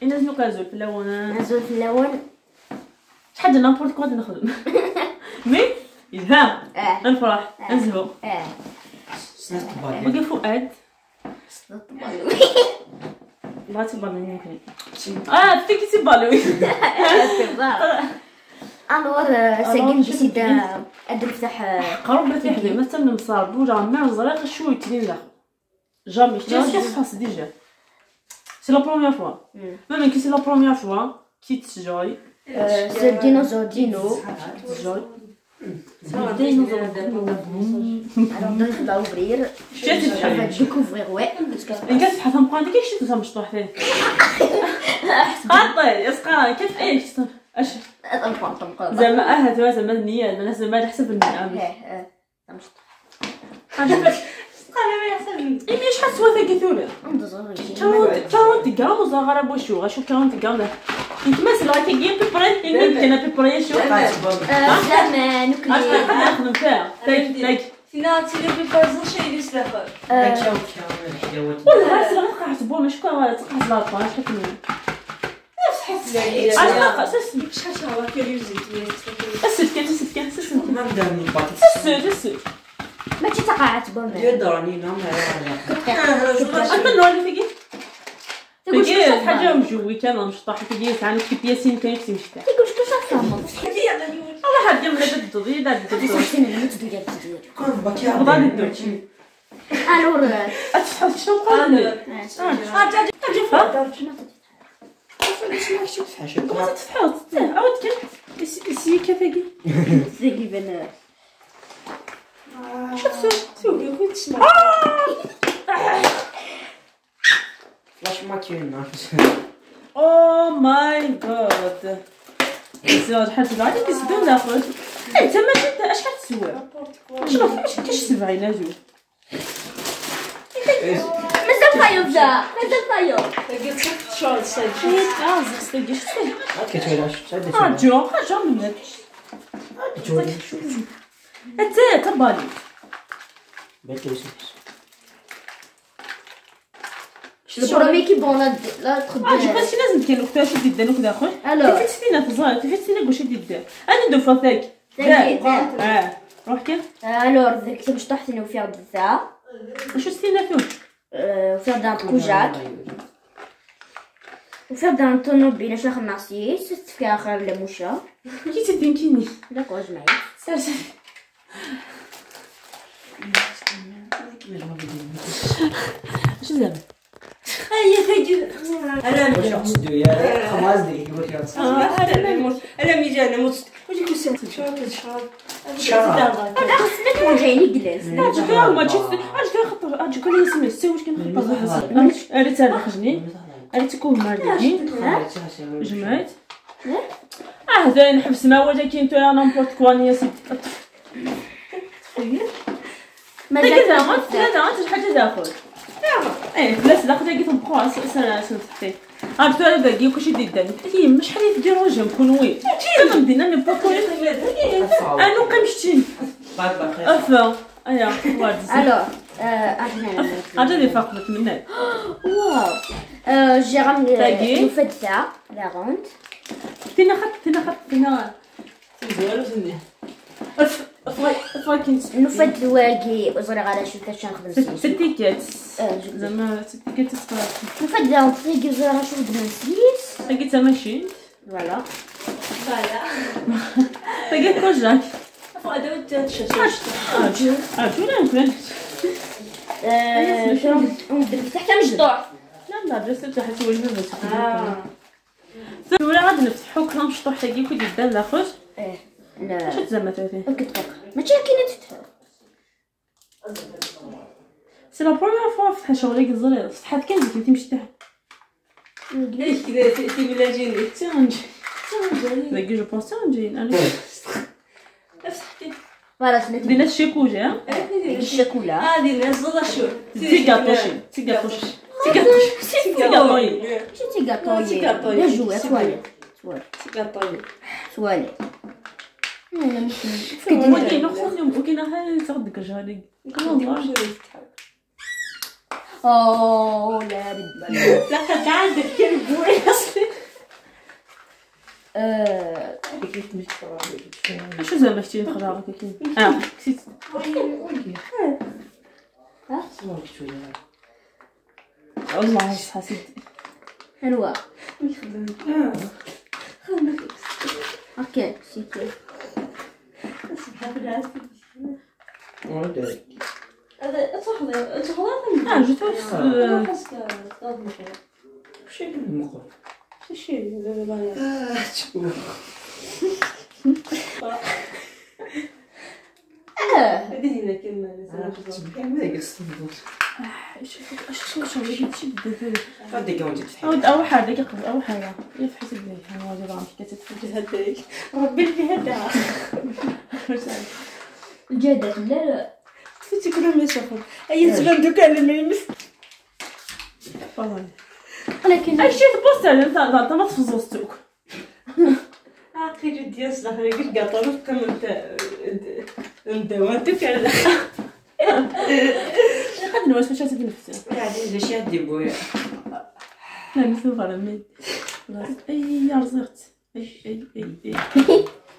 الناس نوكازول في الاول. نزول في الاول. شحال n'importe quoi نخدم. mais يفهم. نفرح نزهو. وكي فؤاد. بغات تبان يمكن. تيكي تبالوي. alors ساكن بسيدا نفتح قرب تحدي مثلا مصار بوجا ما زرق شو يتنين لا jamais شتي تفحص déjà c'est la première fois même que c'est la première fois كي تجاي c'est dinosaure dino تجاي dinosaure. alors donc va ouvrir. شتي découvrir ouais. انك تفحص نبقى عندك شي تمشطو حتى قاطي يسقى كيف ايش اش زعما هذا زعما النية زعما على حسب النية. إيمي شحال سوا ثاكي ثورة؟ 40 غرام وزغرة بوشو غاشو 40 غرام. انت ما سلاكي كي بيبري إني كنا بيبري شو؟ زعما نكلي. نخدم فيها. تاك سينا تيلي بيبر زون شي يدير سلاخر. والله سلا غتبقى حسبو ماشي تبقى حسب لا شحال ماشي تقاعد بوم. حاجة مجوي كان مشطح تجي عندك في بياسين كاين في مشطح. تقول شكون شافهم؟ الله حد يوم لا تدوي لا تدوي. alors شنو قال؟ تفحص عاود كان سي كافاكي زاكي بان شوف سو كنت فلاش ماكين. oh my God شحال تبع عندك كيسدو ناخذ انت ما شحال تسوى شنو فاش كاش 70 جوج مازال طايب جا مازال طايب Le premier qui bon la je pense que لازم كاين وقتها شي ديال وكذا اخر. كيف تسينا في الزهر كيف تسينا كلشي ديال انا دو فاتاك. روح كيف. alors ذيك باش طاحت وفيها بزاف. واش تسينا فيه؟ وفيها دان كوجاك. وفيها دان طونوبيل اش خماسيس تفكا اخر لا موشا. كي تدين كيني. داكور جمعي. سير سير. اش زعما؟ هيا ثقل انا واش تسدو يا خماس دي واش انا ميجانا موت واش يكون شراب شراب انا خصني وجهي جلاس اجي ما جيت اجي خطر اجي كل يسمي سي واش كنخبط انا تاع خرجني انا تكون ماردي جمعت زين نحبس ما ولكن تو n'importe quoi يا سيدي مازال لا حاجة داخل ايه بلاص داخل كي تنبقاو سنتحتي عرفتو هذا باقي كلشي ديدان هي شحال يدير وجه مكون وي كما مدينا مي با كون انا قمشتي افا ايا وارد الو احنا انا دي فاقمت منك واو جي غام نفدتا لا غوند تينا خط تينا خط تينا زوالو سني نفد الواقي وزري غالا شو كاش نخدم ستيكات زعما ستيكات نفد لونتيك وزري غالا شو خدم سيس لقيتها ماشي فوالا فوالا لقيت كوجاك هذا تحت مجدوع لا لا بلاص تحت هو الماء ولا غادي نفتحو كرام شطوح تاكي كي ديال لاخر ايه لا اش زعما تاكي دقيقة ماشي كاينه تفتح c'est la première fois فتح شغلي الزرير فتحات كان زيت تمشي تحت ليش كذا تيماجيني تيرنجي تيرنجي je pense تيرنجي انا فتحتي voilà دينا الشيكوجي الشيكولا هذه ناس شو تي كاطوشي تي كاطوشي تي كاطوشي تي كاطوي تي كاطوي لا جوي توالي تي كاطوي توالي وكاين خصني وكاين هاي تغدك جالي اوه لا لا عندك كلب. شو زعما شتي نخلع كاين كسيت والله حسيت حلوة اوكي سيكي أول حاجة قبل أول حاجة يفحص بيه أنا واجد كتتفجر ربي اللي هدا الجادة لا تفتي كلهم يشوفوا أي تبان دوكا على ما يمس لكن أي شيء تبص على أنت ما تفزوستوك أخي جدي يصلح لك قاطر كم ندواتك على قد نواش واش تدي نفسي يعني شي عندي بويا لا مثل فرمي اي يا رزقت اي اي اي اي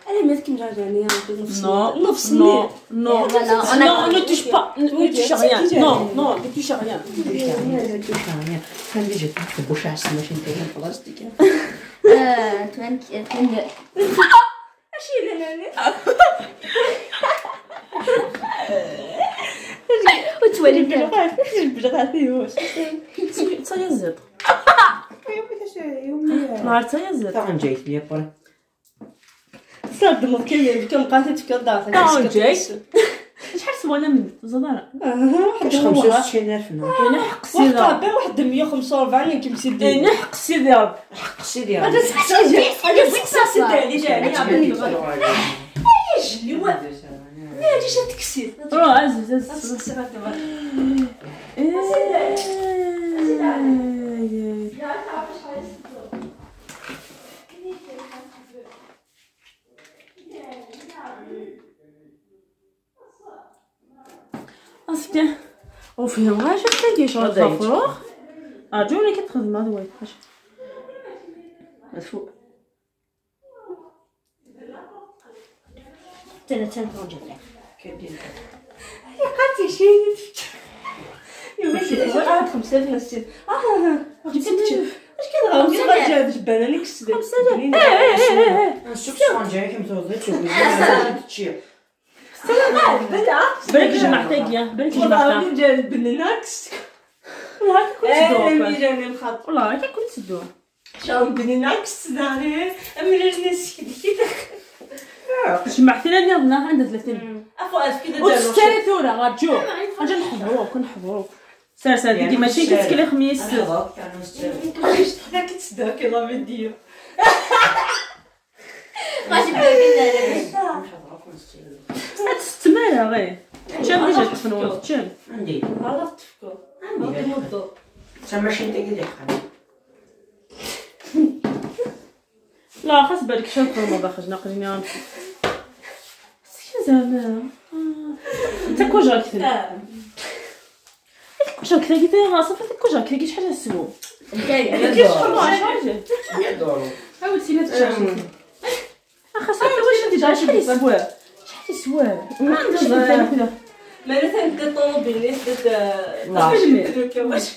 انا ما كنت راجعني نفس نو نو نو نو touche pas ne touche rien non non ne touche rien ne touche rien كان ديجا تبوش على ماشي نتاع البلاستيك توان اشي لا لا وتولي بلغاتي تيزيد نهار تيزيد طبعا جايت لي برا صدمت كاين كم قاتل في الدار طبعا جاي شحال سوانا من زدارة 65000 انا حق سيدي واحد واحد 145 كم سيدي انا حق سيدي رب حق سيدي رب هذا سيدي علي جاني جلي ما جيش تكسير روح عزيز عزيز أصبح وفيهم غاش تلاقي شغل فروخ أرجو لك تخدم هذا وين مدفوع يا قاتي شي يا عاد 5 نسيت جبت اش كنغاوي غادي جبان انا كسد 5 نشوف شحال جاي كم توضي تشوف بالك جمعتك يا بالك جمعتها جا بنيناكس والله كنت تدور والله والله كنت تدور شاو بنيناكس داري امر الناس كده جمعتي لنا يلا عندها 30 افو الف كده وتشتري ثورة غتجو غنجي نحضروك نحضروك سير سير ديكي ماشي كتكلي خميس حتى كتسدا كي فيديو غادي نبداو تستمر غير شام ديجا تفنوض شام عندي عرفت تفكر عندي مدة ماشي انت كي حقا لا خاص بالك شام ما باخرج ناقليني غنمشي سكي زعما انت كوجا كثر كوجا كثر كي صافي كوجا كثر كي شحال السلو عاود سينا تشرح خاص واش انت شحال يسوى شحال يسوى ما عندش ما مثلا ديال الطوموبيل اللي واش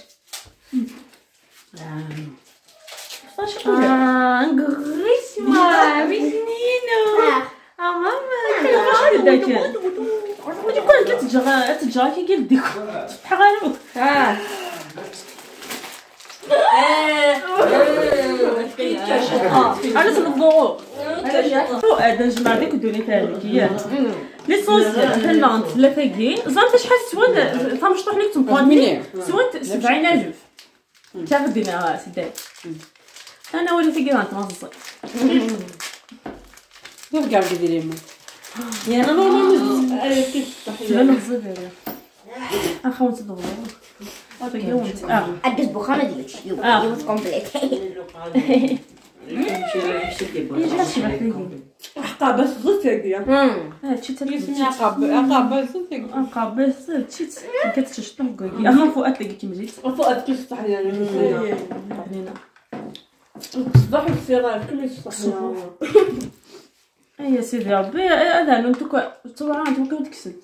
غريسما ميزنينو ماما كون كتجرى تجرى كي قال ديك تفتح غير انا تنضو هذا نجمع ديك ودوني تاعك ياك ليسونسيال فنلاند ثلاثة كي زعما شحال سوان تمشطح لك تمقادني سوان 70000 تاخدينا سيدي انا وليت كي غنتمص كيف كاع كيديري ما يا انا نورمال لا نغزل اخا تدور أدز بخانة ديالك يوت كومبليت حقا بس زوج هادشي يسمي عقاب عقاب تشيت كتشطح كوكي اخا فؤاد تلاقي كيما جيت فؤاد كيفتح يعني الصباح والصغار كل يفتح اي يا سيدي ربي هذا انتو تصوروا انتو كنت كسلت.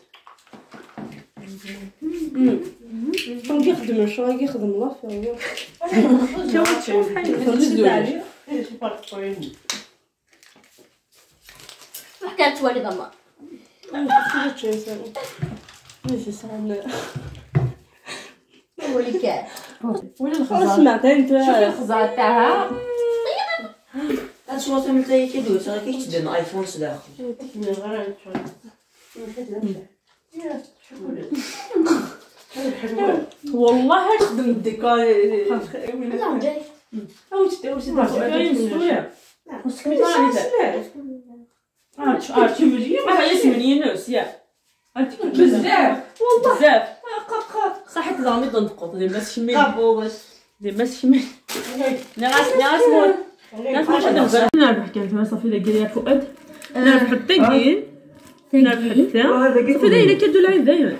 كون كيخدم الشغل كيخدم لافير. روح كانت والد الله. ولا الخزعة سمعت انت شوفي الخزعة تاعها. هاد الصورة من تاهي كيدوز راه كيتبان ايفون سداخل. والله خدم الديكور. لا جاي. او تداوي بزاف والله بزاف صحيت زعما تنقط ديما شمي ديما شمي نغاس نغاس مول نغاس مول نربح كانت صافي لا قال يا فؤاد نربح التاكين نربح التا صافي لا الا كدو العين دايما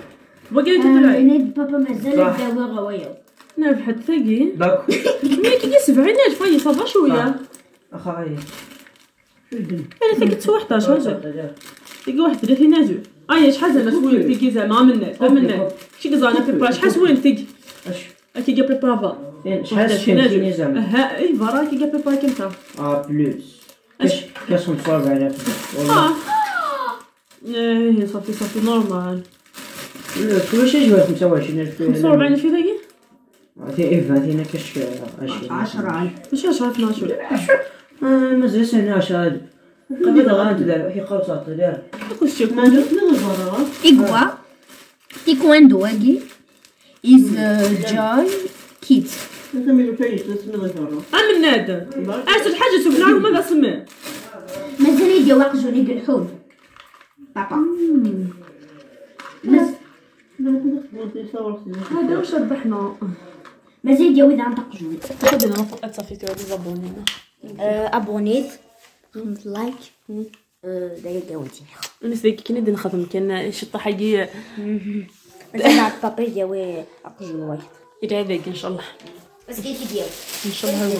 بغا كدو العين بابا مازال داوي غوايا نربح التاكين مي كي 70000 فاي صافا شوية اخا انا تاكيت 11 تاكي 31 ألف. اي شحال زعما سوين تيكي زعما منا شي كزعما بيبا شحال سوين تيكي اش كي كا بيبا شحال سوين زعما ها اي برا كي كا بيبا كنتا بلوس اش 45000 والله ايه صافي صافي نورمال. كلشي جوات 25000 45000 تاكي هاتي ايف هاتينا كاش 10 ماشي 10 12 مازال سنة 10 قبل غاندير هي قوصات دار كلشي ما درت إيكوا تيكواندو هاكي is joy kit. أم النادر أرسل حاجة سوف نعرف ماذا سماه. مازال يدي واقجوني بالحوم بابا. هذا واش ربحنا. مازال يدي وإذا عن تقجوني. خدنا فؤاد صافي تولي زابونينا. أبونيت لايك داير داوتي. بالنسبة لي كي ندير نخدم كان شي طحاقي مازال بابا يداوي أقجون واحد. إلى هذاك إن شاء الله. بس كيف يدير إن شاء الله.